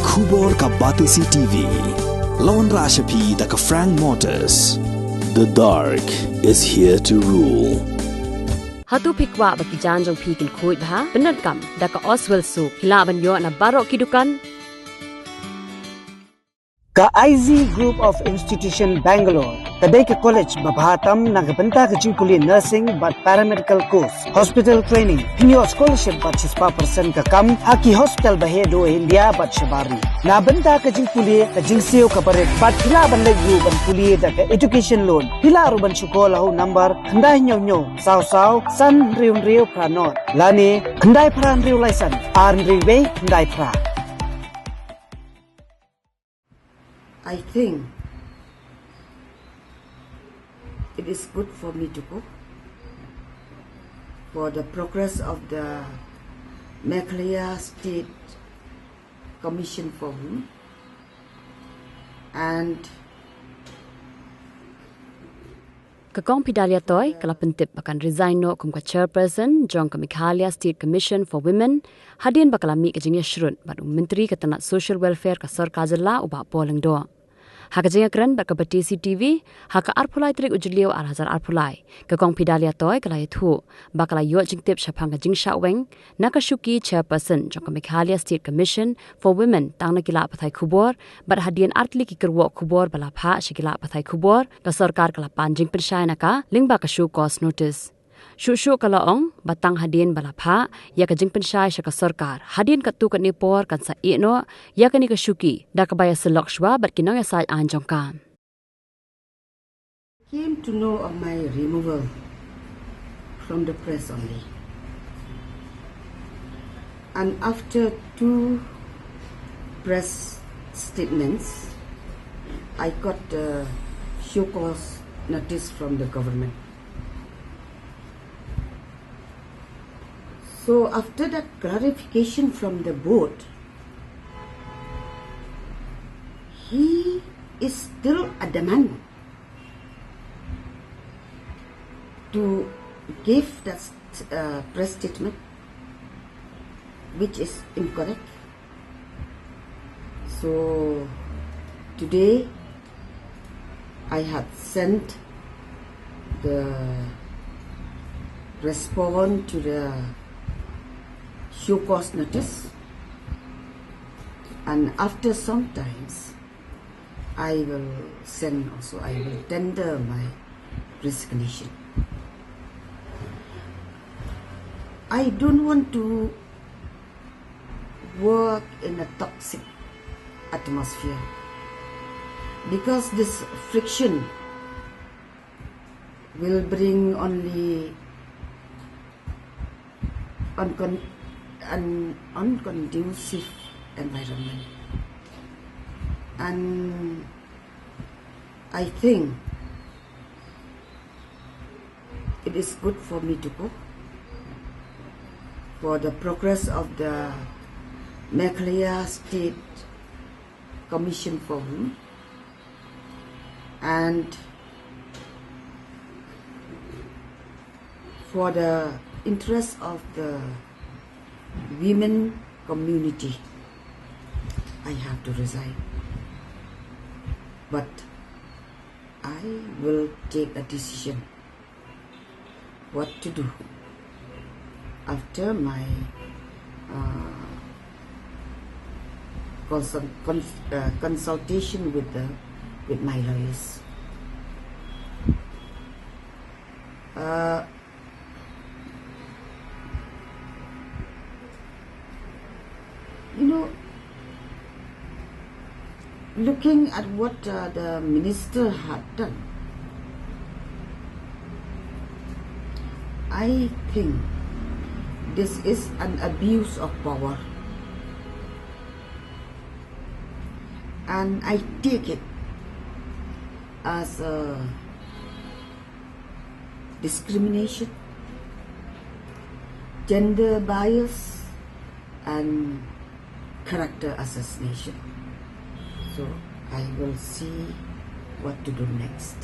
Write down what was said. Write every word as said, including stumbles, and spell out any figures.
Khubor ka Batesi T V. La wanrah sha phi da ka Frank Motors. The dark is here to rule. Hato phi kwah ba ki jaiñ jong phi kin khuid bha? Pyndonkam da ka Oswell Soap. Phi lah ban ïoh na baroh ki dukan. Ka I Z Group of Institution Bangalore ka dei ka college ba bha tam na ka bynta ka jingpule nursing bad paramedical course, hospital training. Phin ïoh scholarship bad shispah percent ka kam ha ki hospital ba heh duh India bad shabar ri. Na bynta ka jingpule, ka jingsiew kaba rit bad phi lah ban leit ruh ban pule da ka education loan. Phi lah ruh ban shu call ha u number khyndai hynñiew hynñiew saw saw san hynriew hynriew phra nod lane khyndai phra hynriew lai san ar hynriew wei khyndai phra. I think it is good for me to go for the progress of the Meghalaya State Commission for Women and Ka Kong Phedalia Toi ka la pyntip ba kan resign noh kum ka chairperson jong ka Meghalaya State Commission for Women hadien ba ka la mih ka jingïashrut bad u Myntri ka tnat Social Welfare ka Sorkar Jylla, u Bah Paul Lyngdoh. Ha ka jingïakren bad ka Batesi T V ha ka arphew lai tarik u Jylliew ar hajar arphew lai, ka Kong Phedalia Toi ka la ïathuh ba ka la ïoh jingtip shaphang ka jingshah weng na ka shuki chairperson jong ka Meghalaya State Commission for Women tang na ki lad pathai khubor, bad hadien artylli ki kyrwoh khubor ba la phah sha ki lad pathai khubor, ka sorkar ka la pan jingpynshai na ka lyngba ka show cause notice. Shuh shuh ka la ong ba tang hadien ba la phah ïa ka jingpynshai sha ka sorkar, hadien katto katne por kan sa ïeh noh ïa kane ka shuki da kaba ïasyllok shuwa bad ki nongïasaid aiñ jong ka. Came to know of my removal from the press only. And after two press statements, I got a show cause notice from the government. So after that clarification from the board, he is still adamant to give that uh, press statement, which is incorrect. So today I had sent the response to the show cause notice, and after some times I will send also, I will tender my resignation. I don't want to work in a toxic atmosphere because this friction will bring only uncon- an unconducive environment. And I think it is good for me to go for the progress of the Meghalaya State Commission for Women and for the interest of the women community, I have to resign. But I will take a decision what to do after my uh, consult, cons, uh, consultation with the with my lawyers. Uh, you know, looking at what uh, the minister had done, I think this is an abuse of power. And I take it as a discrimination, gender bias, and character assassination. So I will see what to do next.